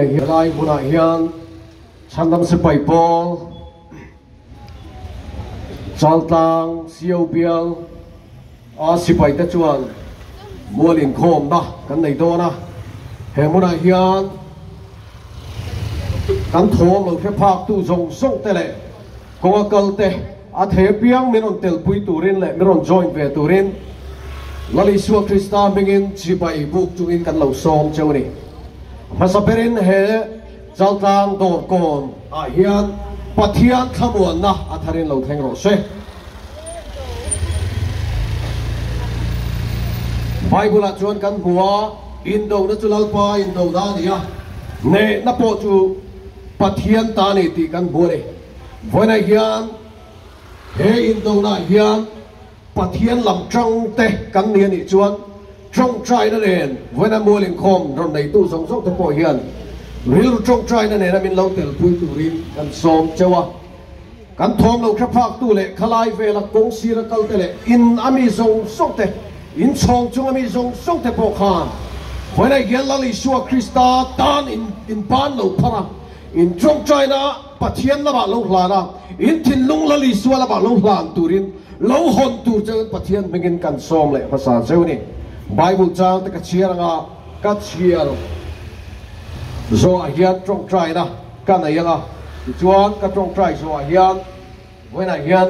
Sunday hi lai hmunah hian Chhandam Sipai Pawl Chaltlang CO bial a sipai te chuan mual inkhawmna kan nei dawn a, he hmunah hian kan thawm lo hre phak tu zawng zawng te leh kawnga kal te a thei apiang min rawn telpui turin leh min rawn join ve turin Lal Isua Krista hmingin chibai buk chungin kan lo sawm cheu a ni. Hmasa berin he Chaltlang dawrkawn ah hian Pathian thlamuanna a tharin lo thleng rawh se. Bible ah chuan kan hmu a, Indona chu Lalpa indona a ni a, hnehna pawh chu Pathian ta a ni tih kan hmu a ni. Vawiinah hian he indona ah hian Pathian lam tang te kan ni a nih chuan tawngtaina nen vawiina mual inkhawm rawn neitu zawng zawng te pawh hian rilru tawngtaina nena min lo telpui turin kan sawm cheu a. Kan thawm lo hre phaktu leh khalai vela kawng sira kal te leh in a mi zawng zawng te, in chhawng chung a mi zawng zawng te pawh khan vawiina hian Lal Isua Krista tan in in ban lo phar a, in tawngtaina Pathian lamah lo hlan a, in thinlung Lal Isua lamah lo hlan turin lo hawn tur cheu in Pathian hmingin kan sawm leh hmasa cheu a ni. Bible chang te ka chhiar anga ka chhiar zawhah hian tawngtaina ka nei anga tichuan ka tawngtai zawhah hian vawiinah hian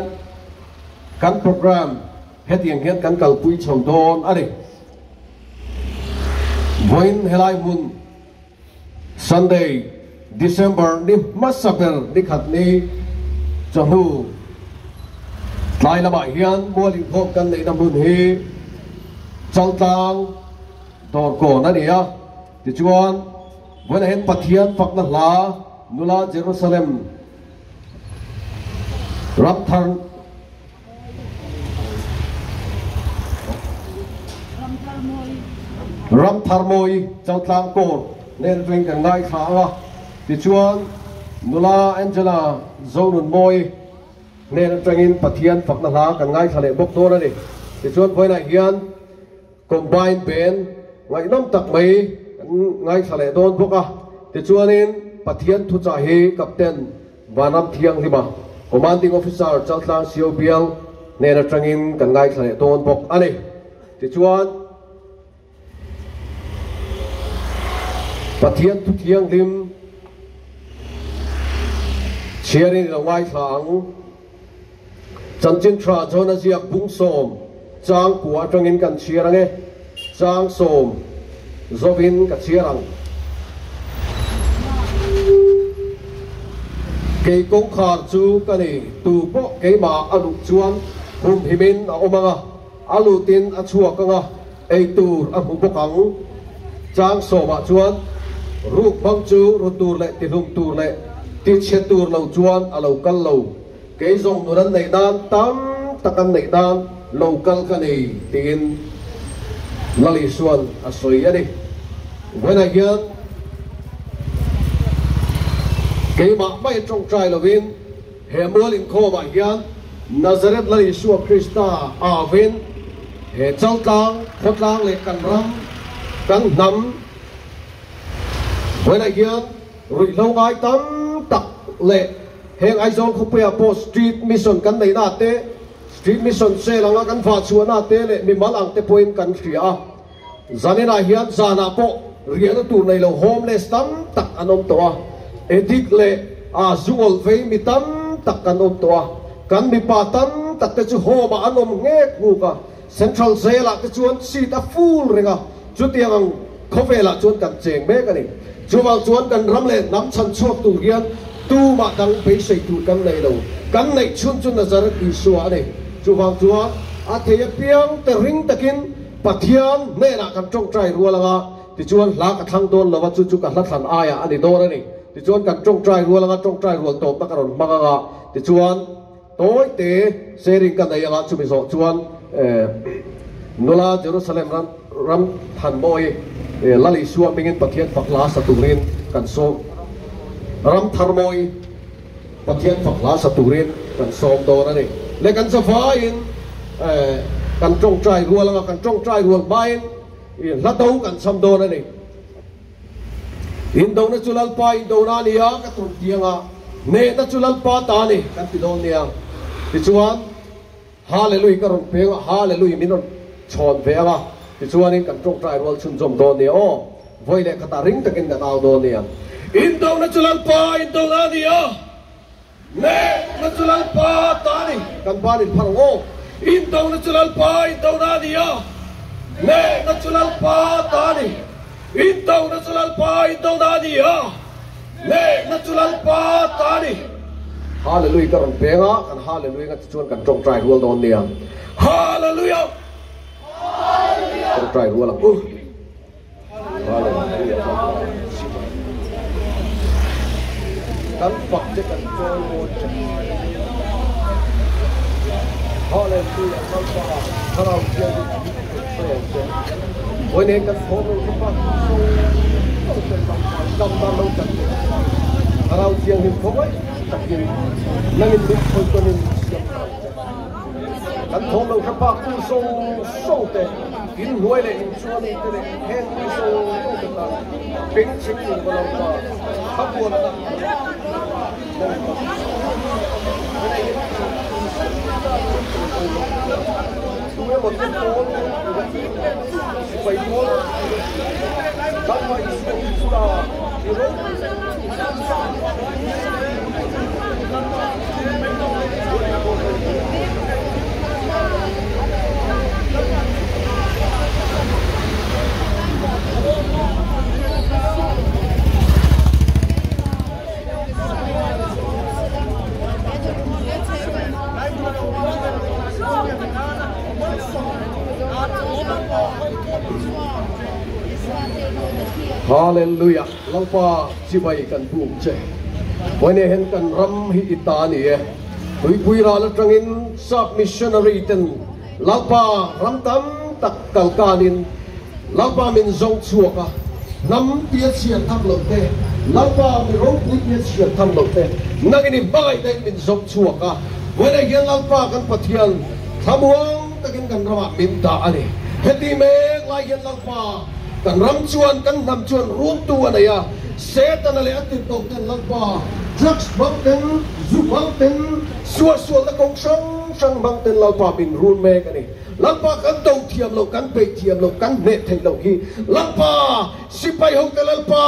kan program hetiang hian kan kalpui chho dawn a ni. Vawiin helai hmun Sunday, December ni hmasa ber ni khat ni chawhnu tlai lamah hian mual inkhawm kan neihna hmun hi Chaltlang Dawrkawn a ni a, tichuan vawiinah hian Pathian fakna hla nula Jerusalem Ramthar Ramtharmawi Chaltlang Court nen veng kan ngaithla ang a, tichuan nula Angela Zonunmawi hnen atangin Pathian fakna hla kan ngaithla leh bawk dawn a ni. Tichuan vawiinah hian Combine Band ngaihnawm tak mai kan ngaithla leh dawn bawk a, tichuanin Pathian thuchah hi Captain Vanram Thianghlima, Commanding Officer Chaltlang CO Bial hnen atangin kan ngaithla leh dawn bawk a ni. Tichuan, Pathian thu thianghlim chhiarin i lo ngaithla ang. Chanchin tha John a ziak bung sawm chang kua atangin kan chhiar ang e. Chang sawm zawhin ka chhiar ang. Kei kawngkhar chu ka ni, tu pawh keimah a luh chuan humhimin a awm ang a, a lutin a chhuak ang a, ei tur a hmu bawk ang. Chang sawmah chuan ruk hmang chu ru tur leh tihlum tur leh tichhe tur lo chuan a lo kal lo. Kei zawng nun an neih nan tam tak an neih nan lo kal ka nei tiin Lal Isuan a sawi a ni. Vawiinah hian keimah mai tawngtai lovin he mual inkhawmah hian Nazareth Lal Isua Krista avin he Chaltlang, khawtlang leh kan ram, kan hnam vawiinah hian Ruihhlo ngai tam tak leh heng Aizawl khawpuiah pawh Street Mission kan neihna te, Street Mission sel anga kan vah chhuahna te leh mimal ang te pawhin kan hria a. Zaninah hian zanah pawh riahna tur nei lo homeless tam tak an awm tawh a, addict leh a zu awlh vei mi tam tak kan awm tawh a, kan mipa tam tak te chu home ah an awm nghek nghuk a, Central Jail ah te chuan seat a full reng a, chutiang ang khawvelah chuan kan cheng mek a ni. Chuvang chuan kan ram leh hnam chhan chhuak tur hian tumah dang beisei tur kan nei lo. Kan neih chhun chu Nazareth Isua a ni. Chuvang chuan a thei apiang te ring takin Pathian hnenah kan tawngtai rual anga, tichuan hla ka thlang dawn lo a, chu chu ka hla thlan aiah a ni dawn a ni. Tichuan kan tawngtai rual anga, tawngtai rual tawpna ka rawn hmang anga, tichuan. Tawi te sharing ka nei anga chumi zawh chuan nula Jerusalem ram ram thanmawi Lal Isua hmingin Pathian fak hla sa turin kan sawm ram tharmawi Pathian fak hla sa turin kan sawm dawn a ni. Le kan zavaiin kan tawngtai rual anga kan tawngtai rual hmain hla do kan cham dawn a ni. Indona chu Lalpa indona a ni a, ka tum tiang a, hnehna chu Lalpa ta a ni kan ti dawn nia. Tichuan, Hallelui ka rawn peng a, Hallelui min rawn chhawn ve ang a, tichuanin kan tawngtai rual chhunzawm dawn nia aw. Vawi leh khatah ring takin kan au dawn nia. Indona chu Lalpa indona a ni a, hnehna chu Lalpa ta a ni. Kan ban in phar ang aw. Indona chu Lalpa indona a ni a, hnehna chu Lalpa ta a ni. Indona chu Lalpa indona a ni a, hnehna chu Lalpa ta a ni. Hallelujah ka rawn peng a, kan Hallelujah nga tichuan kan tawngtai rual dawn nia. Hallelujah! Tawngtai rual ang u. Hallelujah. Kan fak che kan chawi mawi che. Hallelujah Lalpa Thlarau Thianghlim min hruai ang che. Vawiin kan thawm lo kha pa so so ten Lalpa dam dan lo chan che. Thlarau Thianghlim khawngaih takin nangin min khawi tawnin siam thar ang che. Kan thawm lo kha pa tu so so te in hnuai leh in chuan te leh heng mi so so te tan beng chhing in va Lalpa thlamuan na Tu emaw te pawl sipai pawl Lalpa Isua Krista i ropui Hallelujah Lalpa chibai kan buk che Vawiin hian kan ram hi i ta a ni e Tuipui ral atangin sap missionary ten Lalpa ram tam tak kalkanin Lalpa min zawng chhuak a, hnam tia chhiar tham loh te, Lalpa mi ropui tia chhiar tham loh te, nangin i hmangaih daih min zawng chhuak a, vawiinah hian Lalpa kan Pathian thlamuang takin kan ramah min dah a ni. Heti mek lai hian Lalpa kan ram chuan kan hnam chuan runtu a nei a, Setana leh a tirhkoh ten Lalpa drugs hmang ten, zu hmang ten, suahsualna kawng hrang hrang hmang ten Lalpa min run mek a ni. Lalpa kan do thiam loh, kan beih thiam loh, kan hneh theih loh hi Lalpa, sipai hote Lalpa,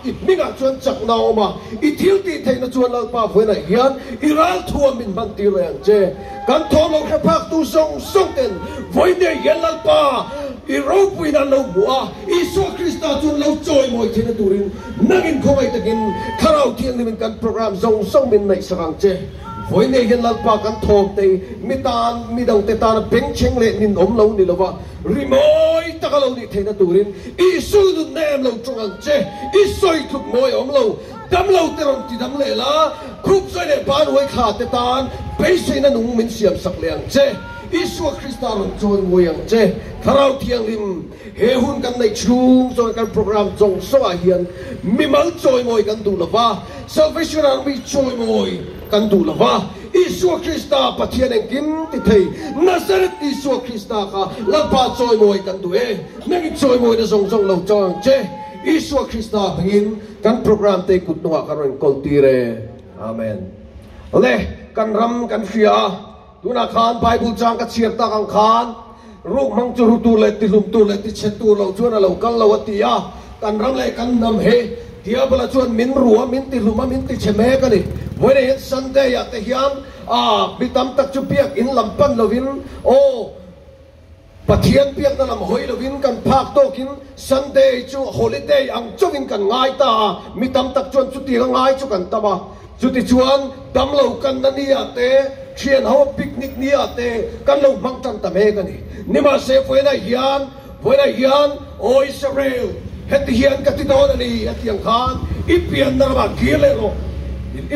i hmingah chuan chakna a awm a, i thil tih theihna chuan Lalpa vawiinah hian i ralthuam min hman tir leh ang che. Kan thawm lo hre phaktu zawng zawng ten vawiinah hian Lalpa, i ropuina an lo hmu a, Isua Krista chuan lo chawimawi theihna turin nangin khawngaih takin Thlarau Thianghlimin kan program zawng zawng min ngaihsak ang che. Vawiinah hian Lalpa kan thawm te mi tan, mi dangte tana bengchheng leh nin awm lo ni lova rimawi taka lo nih theihna turin Isu nunna em lo tawng ang che, i sawi tluk mawi a awm lo, dam lo te rawn ti dam leh la, khup sawi leh ban huai thla te tan beiseina nung min siam sak leh ang che, Isua Krista rawn chawi mawi ang che, Thlarau Thianghlim he hun kan neih chhung chuan kan program zawng zawngah hian mimal chawimawi kan duh lova, Salvation Army chawimawi kan duh lo va, Isua Krista Pathian engkim ti thei Nazareth Isua Krista kha Lalpa chawimawi kan duh e, nangin chawimawina zawng zawng lo chang ang che, Isua Krista hmingin kan program te kut hnungah kan rawn kawl tir e. Amen. Le, kan ram kan hria a, tunah khan Bible chang ka chhiar tak ang khan ruk hmang chu ru tur leh tihlum tur leh tichhe tur lo chuan a lo kal lo a ti a, kan ram leh kan hnam hi Diabola chuan min ru a, min tihlum a, min tichhe mek a ni. Vawiinah hian Sunday ah te hian ah mi tam tak chu biak in lam pan lovin aw Pathian biakna lam hawi lovin kan phak tawkin Sunday chu holiday ang chauhin kan ngai ta a, mi tam tak chuan chutiang a ngai chu kan tam a. Chutichuan damlo kanna ni ah te, thian ho picnic ni ah te kan lo hmang tan ta mek a ni. Nimahse vawiinah hian, vawiinah hian, Aw Israel, heti hian ka ti dawn a ni, a ti ang khan i pianna ramah kir leh rawh,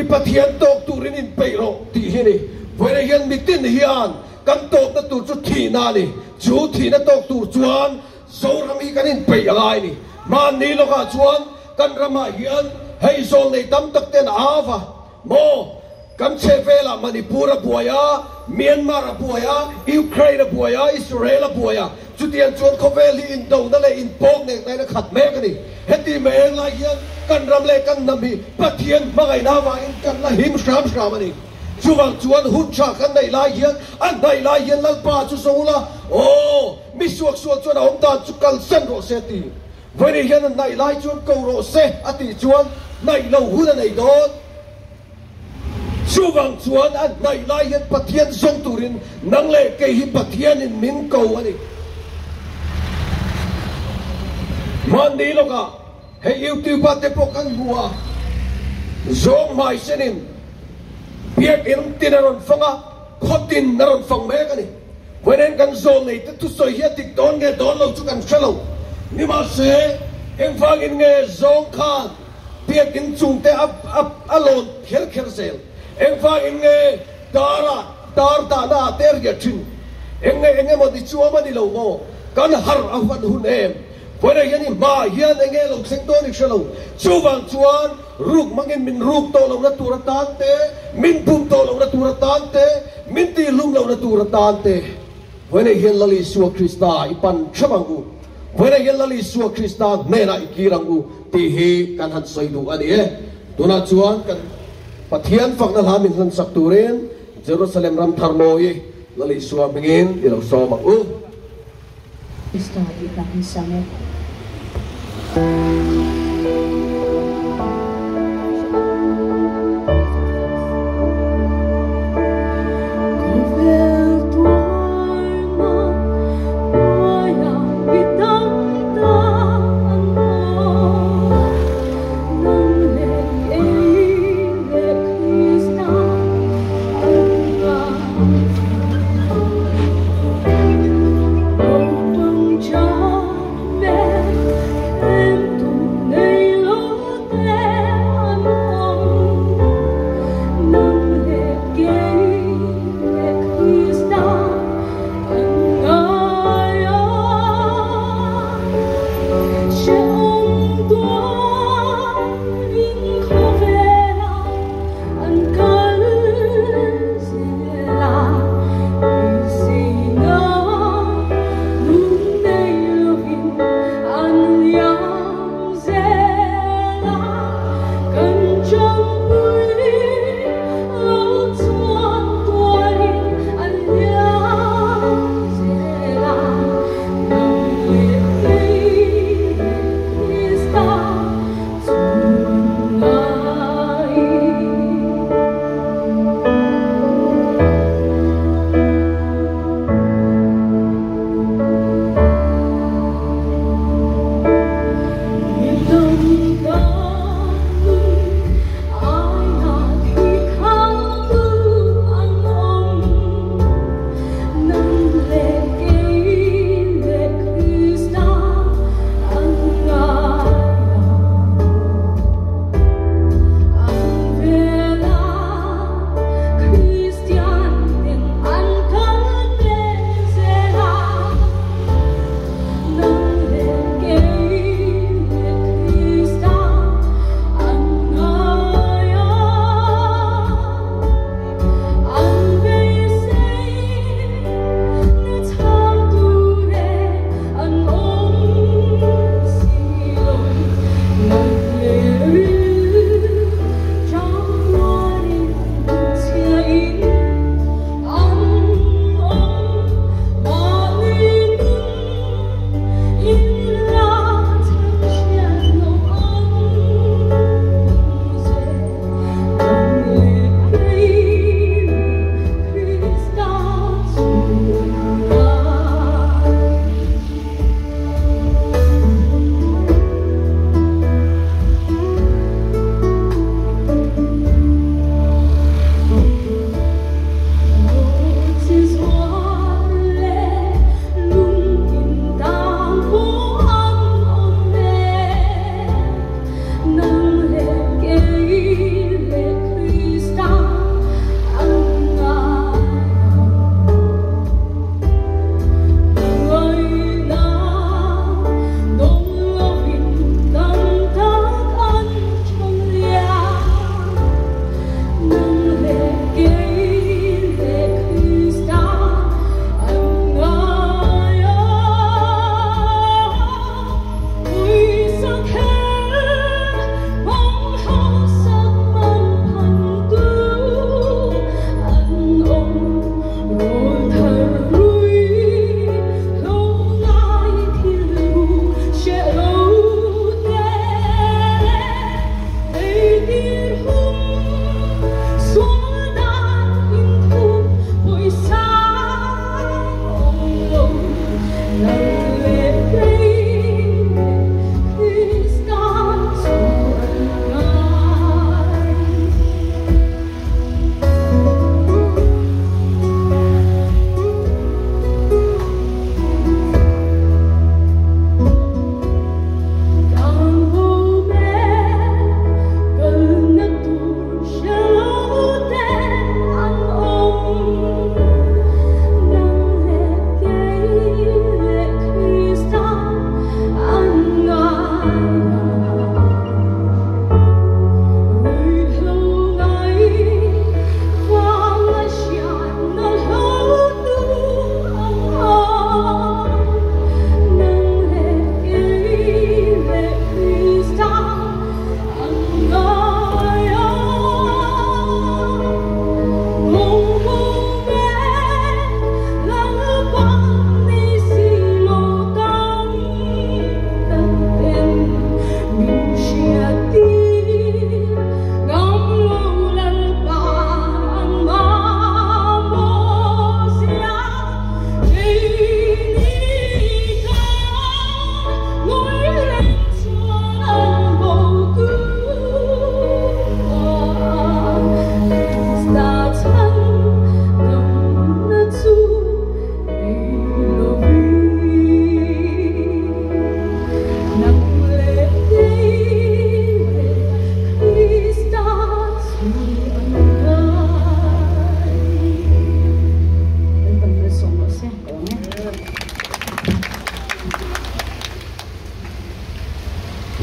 i Pathian tawk turin inpeih rawh tih hi a ni. Vawiinah hian mitin hian Kan tawpna tur chu thihna a ni. Chu thihna tawk tur chuan Zoram hi kan inpeih a ngai a ni. Hmanni lawkah chuan kan ramah hian hei zawl nei tam tak ten a au a, maw? Kan chheh velah Manipur a buai a, Myanmar a buai a, Ukraine a buai a, Israel a buai a. Chutiang chuan khawvel hi indona leh inpawk nek nain a khat mek a ni. Heti mai eng lai hian kan ram leh kan hnam hi Pathian hmangaihna avangin kan la him hram hram a ni. Chuvang chuan hun tha kan neih lai hian a hnaih lai hian Lalpa chu zawng ula, Aw, mi suaksual chuan a awm dan chu kalsan rawh se a ti. Vawiin hian a hnaih lai chuan ko rawh se a tih chuan hnaih lo hun a nei dawn. Chuvang chuan a hnaih lai hian Pathian zawng turin nang leh kei hi Pathianin min ko a ni. Hmanni lawkah hei YouTube-ah te pawh kan hmu a, zawng hmai senin biakinn tin a rawn fang a, khaw tin a rawn fang mek a ni. Vawiin kan zawl nei te thusawi hi a dik dawn nge dawn lo chu kan hre lo. Nimahse, engvangin nge zawng khan Biakinn chungte a a lawn kher kher zel. Engvangin nge dar a dar dahna ah te a riah thin? Eng nge eng emaw ni chuam a ni lo maw? Kan harh a huan hun em? Vawiinah hian i hmaah hian eng nge lo thleng dawn i hre lo. Chuvang chuan ruk hmangin min ruk tawh lohna tur atan te, min bum tawh lohna tur atan te, min tihhlum lohna tur atan te vawiinah hian Lal Isua Krista i pan theuh ang u. Vawiinah hian Lal Isua Krista hnenah i kir ang u tih hi kan han sawi duh a ni e. Tunah chuan kan Pathian fakna hla min hlansak turin Jerusalem ram thar mawi Lal Isua hmingin i lo sawm ang u. Krista tih hla hi sang e.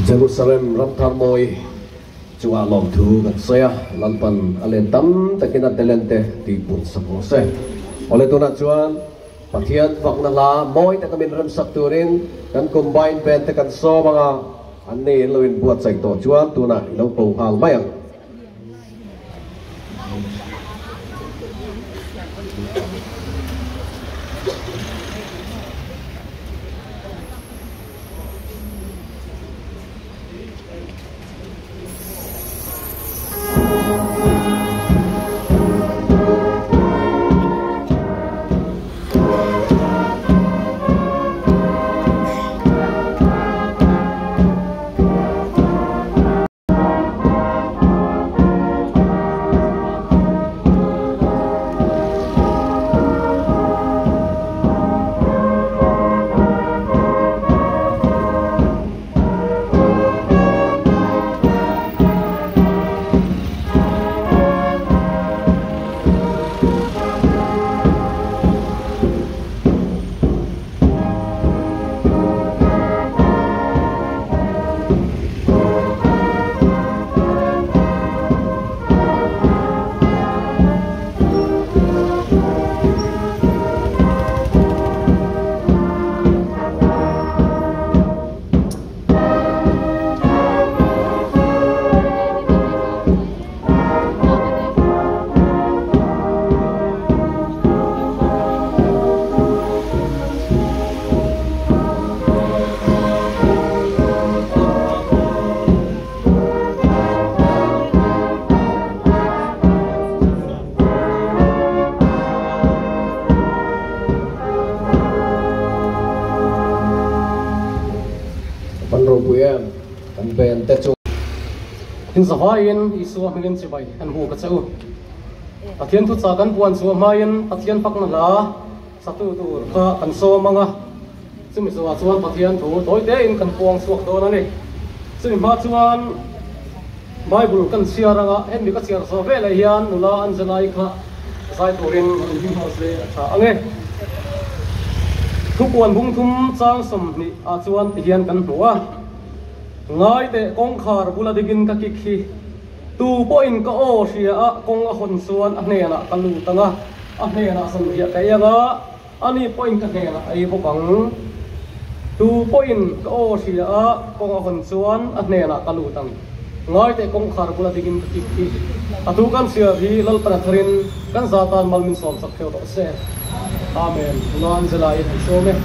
Jerusalem ramthar mawi chungah lawmthu kan sawi a, Lalpan a len tam takin a talent te tihpun sak rawh se. Awle tunah chuan Pathian fakna hla mawi taka min remsak turin kan combine band te kan sawm ang a, an nei an lo inbuatsaih tawh chuan tunah i lo ko nghal mai ang. Kan ropui em kan ven te chu. Tin zavaiin Isua hmingin chibai kan hmu ka che u. Pathian thuchah kan puan chhuah hmain Pathian fakna hla satu tur kha kan sawm ang a, chumi zawhah chuan Pathian thu tawi tein kan puang chhuak dawn a ni. Chumi hma chuan Bible kan chhiar ang a, hemi ka chhiar zawh veleh hian nula Angela-i kha zai turin an hlim nghal se a tha ang e. Thupuan bung thum chang 20 ah chuan tihian kan hmu a, Ngai teh kawngkhar bula dingin ka kik hi. Tu pawhin ka aw hria a kawng a hawn chuan a hnenah ka lut ang a, a hnenah zanriah ka ei ang a, ani pawhin ka hnenah a ei bawk ang. Tu pawhin ka aw hria a kawng a hawn chuan a hnenah ka lut ang. Ngai teh kawngkhar bula dingin ka kik hi. A tu kan chhiar hi Lalpan a tharin kan za tan mal min sawm sak theuh tawh se. Amen. Nula Angela i han sawm e.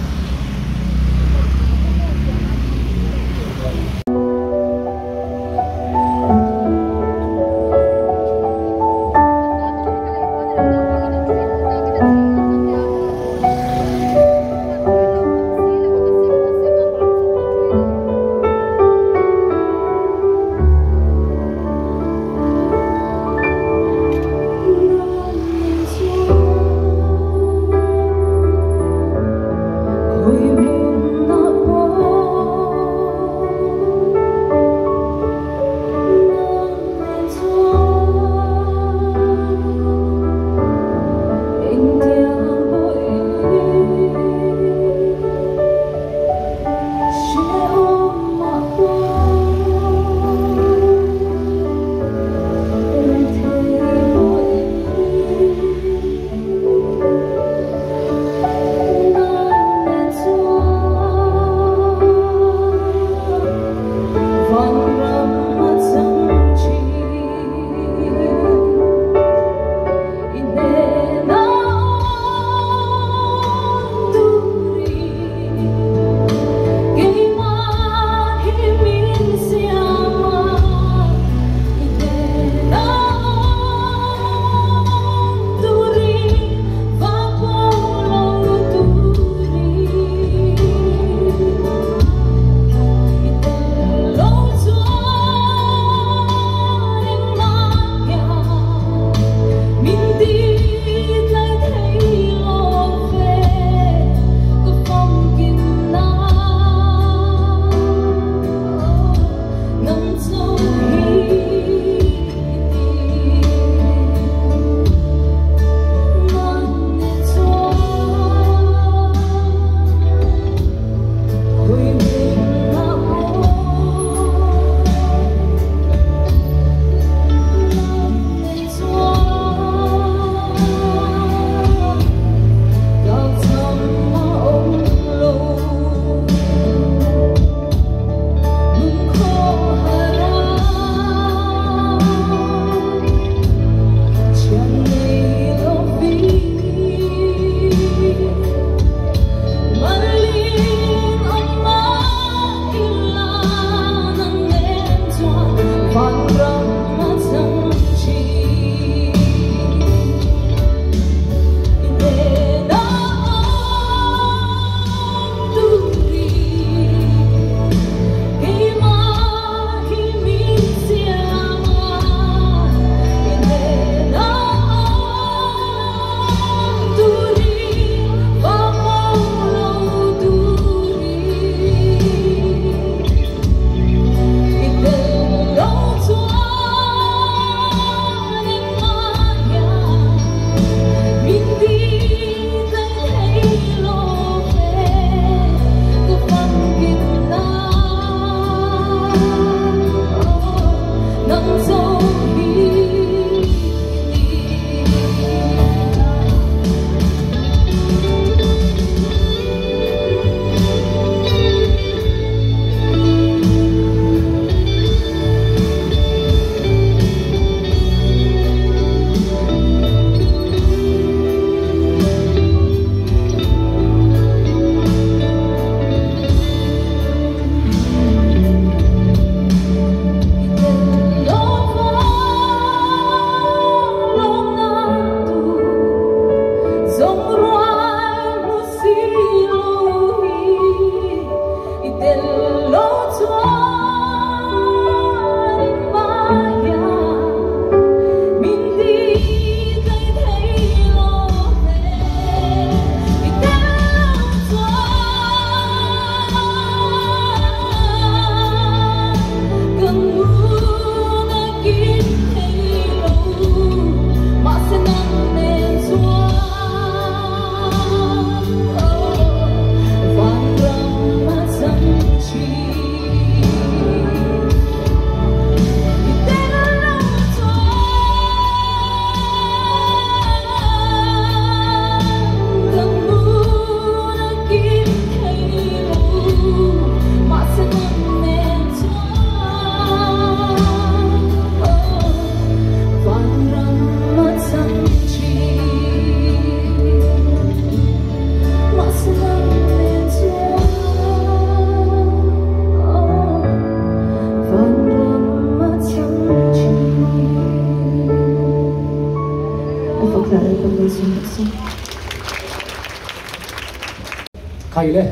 Khai le,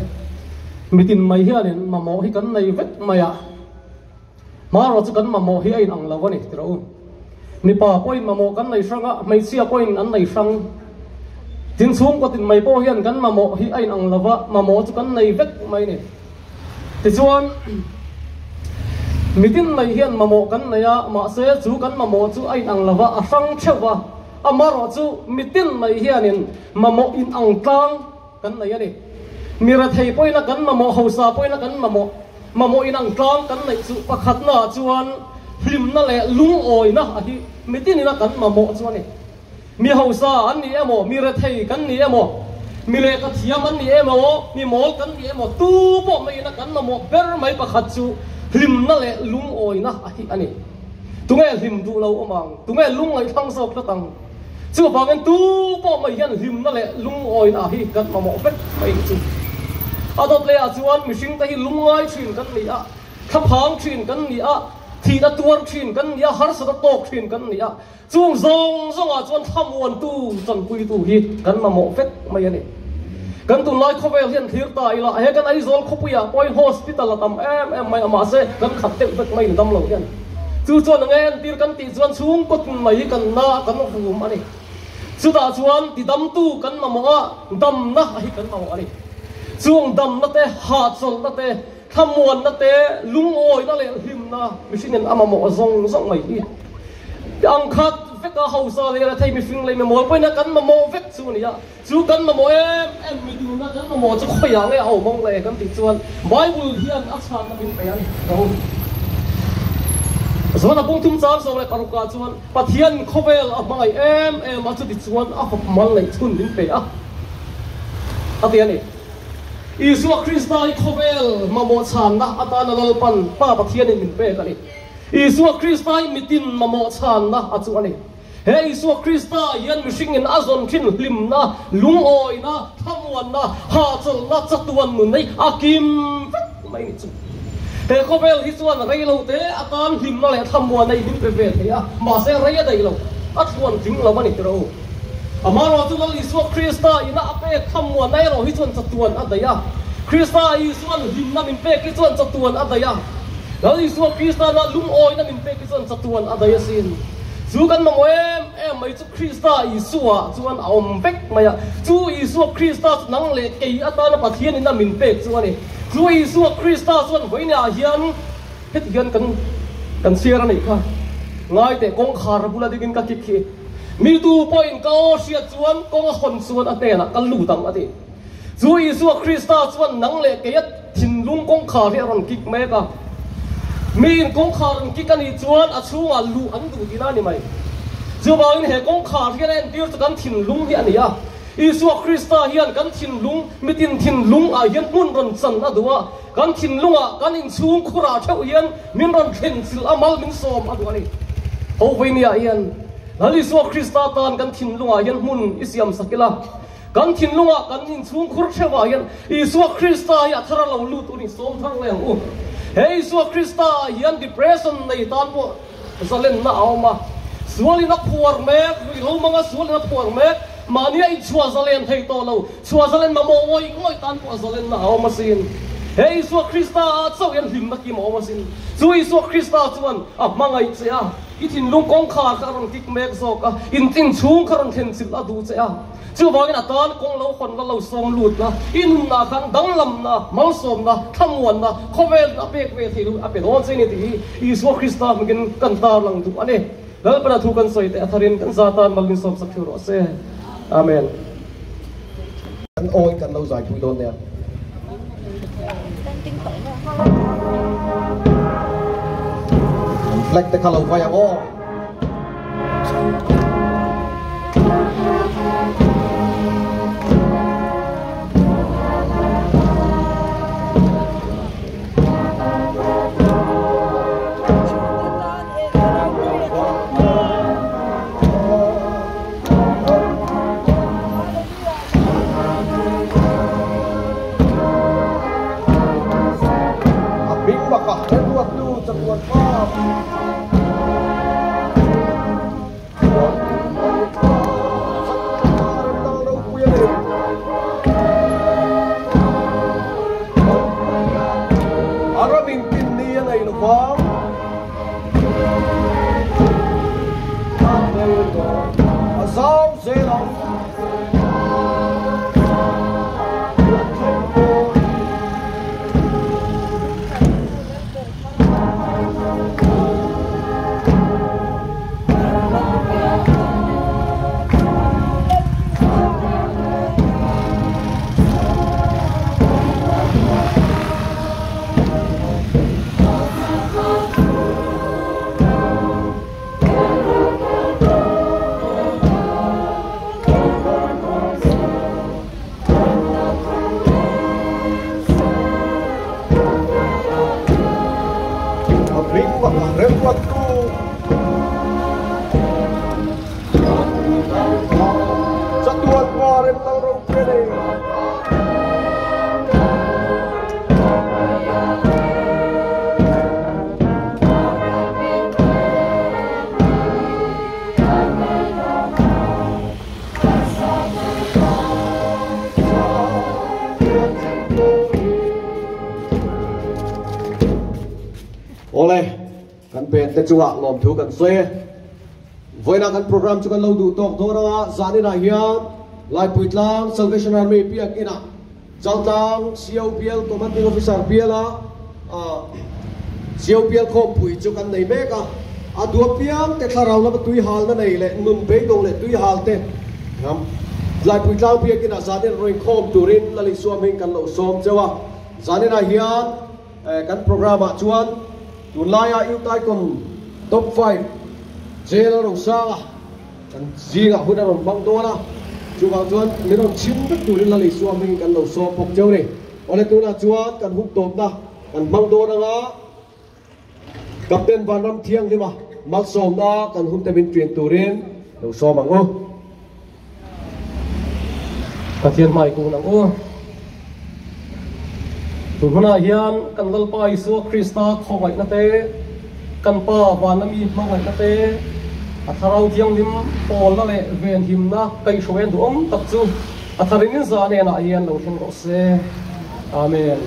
mitin mai hianin mamawh hi kan nei vek mai a, hmarawh chu kan mamawh hi a inang lo a ni ti rawh u. Mipa pawhin mamawh kan nei hrang a, hmeichhia pawhin an nei hrang. Tin chhungkaw tin mai pawh hian kan mamawh hi a inang lo va, mamawh chu kan nei vek mai a ni. Tichuan, mitin mai hian mamawh kan nei a, mahse chu kan mamawh chu a inang lo va, a hrang theuh va. Amaherawh chu mitin mai hianin mamawh inang tlang kan nei a ni. Mi rethei pawhin a kan mamawh, hausa pawhin a kan mamawh. Mamawh inang tlang kan neih chu pakhatnaah chuan hlimna leh lungawina a hi mitin ina kan mamawh chu a ni. Mi hausa an ni emaw, mi rethei kan ni emaw, mi lehkha thiam an ni emaw, mi mawl kan ni emaw, tu pawh mai ina kan mamawh ber mai pakhat chu hlimna leh lungawina a hi a ni. Tunge hlim duh lo awm ang? Tunge lungngaih thlang zawk tlat ang? Chuvangin tu pawh mai hian hlimna leh lungawina hi kan mamawh vek mai ni chu. A dawt leh ah chuan mihring te hi lungngai thin kan ni a, thlaphang thin kan ni a, thihna tuar thin kan ni a, harsatna tawk thin kan ni a. Chung zawng zawngah chuan thlamuantu chanpuitu hi kan mamawh vek mai a ni. Kan tunlai khawvel hian thlir ta ila, he kan Aizawl khawpuiah pawhin hospital a tam em em mai a, mahse kan khat deuh vek mai ni dam lo hian. Chu chuan enge entir kan tih chuan chhungkaw tin mai hi kan na kan rum a ni. Chutah chuan tidamtu kan mamawh a, damna hi kan mamawh a ni. Chung damna te, hahchawlhna te, thlamuanna te, lungawina leh hlimna mihringin a mamawh zawng zawng mai hi. Ang khat veka hausa leh rethei mihring leh mimawl pawhin a kan mamawh vek chu a ni a. Chu kan mamawh em em mi duhna kan mamawh chu khawiah nge a awm ang le kan tih chuan Bible hian a chhanna min pe a ni. Chuan a pungthum chang 16 ah chuan Pathian khawvel a hmangaih em em a chuti chuan a fap mal neih chhun min pe a a ti a ni. Isua Krista hi khawvel mamawh chhanna atana Lalpan Pa Pathianin min pek a ni. Isua Krista hi mitin mamawh chhanna a chu a ni. He Isua Krista hian mihringin a zawn thin hlimna, lungawina, thlamuanna, hahchawlhna, chatuan nun hi a kim vek mai ni chu. He khawvel hi chuan rei lo te atan hlimna leh thlamuanna hi min pe ve thei a, mahse rei a daih lo, a thluan tling lo a ni tiro. Amaherawhchu Lal Isua Krista ina a pek thlamuanna erawh hi chuan chatuan a daih a, Krista Isuan hlimna min pek hi chuan chatuan a daih a, Lal Isua Krista na lungawina min pek hi chuan chatuan a daih asin. Chu kan mamawh em em mai chu Krista Isua chuan a awm vek mai a. Chu Isua Krista chu nang leh kei atana Pathianin a min pek chu a ni. Chu Isua Krista chuan vawiinah hian heti hian kan kan chhiar a nih kha. Ngai teh kawngkhar bula dingin ka kik hi. Mi tu pawhin ka aw hriat chuan kawng a hawn chuan a hnenah ka lut ang a ti. Chu Isua Krista chuan nang leh keia thinlung kawngkhar hi a rawn kik mek a. Miin kawngkhar rawn kik a nih chuan a chhungah luh an duh tihna a ni mai. Chuvangin he kawngkhar hian a entir chu kan thinlung hi a ni a. Isua Krista hian kan thinlung, mitin thinlung ah hian hmun rawn chan a duh a. Kan thinlungah kan inchhung khurah theuh hian min rawn thlen chilh a, mal min sawm a duh a ni. Ho Veinia hian Lal Isua Krista tan kan thinlungah hian hmun i siam sak ila. Kan thinlungah kan inchhungkhur theuhah hian Isua Krista hi a thar a lo lut u ni, sawm thar leh ang u. He Isua Krista ah hian depression nei tan pawh zalenna a awm a, sualin a phuar mek, ruihhlo hmanga sualin a phuar mek, mahnia inchhuah zalen thei tawh lo, chhuah zalen mamawh ngawih ngawih tan pawh zalenna a awm asin. He Isua Krista ah chauh hian hlimna kim a awm asin. Chu Isua Krista chuan a hmangaih che a, i thinlung kawngkhar kha a rawn kik mek zawk a, in inchhung kha rawn thlen chilh a duh che a. Chuvangin a tan kawng lo hawn la lo sawm lut la, i nunna khan danglamna, malsawmna, thlamuanna, khawvelna a pek ve theih loh a pe dawn che ni tih hi Isua Krista hmangin kan tarlang duh a ni. Lalpana thu kan sawi teh a tharin kan za tan mal min sawmsak theuh rawh se. Amen. Kan awi kan lo zai pui dawn nia. Kan flag te kha lo vai ang aw. A hming baka remruattu chatuan pa. A ramin tin ni a nei lo vang. A zau zel ang. A hming baka remruattu chatuan pa remlal ropui a nei. Awle, kan pen te chungah lawmthu kan sawi e. Vawiinah kan program chu kan lo duh tawk dawn anga zaninah hian Laipuitlang Salvation Army biakinah Chaltlang COPL Commanding Officer biala COPL khawmpui chu kan nei mek a, a duah piang te thlarau lama tui halna nei leh nun beidawng leh tui hal te Laipuitlang biakinah zanin rawn inkhawm turin Lalisua hming kan lo sawm cheu a, zaninah hian kan programme ah chuan tunlaia Youth Icon Top 5 Jail a rawn sang a. Kan zingah hun a rawn hmang dawn a, chuvang chuan min rawn chhim vek turin Lalisua hmingin kan lo sawm bawk cheu ni. Awle tunah chuan kan hun tawpna kan hmang dawn anga Captain Vanram Thianghlima malsawmna kan hun te min ṭin turin lo sawm ang u. Pathian hmai kun ang u. Tun hmunah hian kan Lalpa Isua Krista khawngaihna te, kan Pa vana mi hmangaihna te, a Thlarau Thianghlim pawlna leh venhimna kaihhruai an duhawm tak chu a tharin in za hnenah hian lo thleng rawh se. Amen.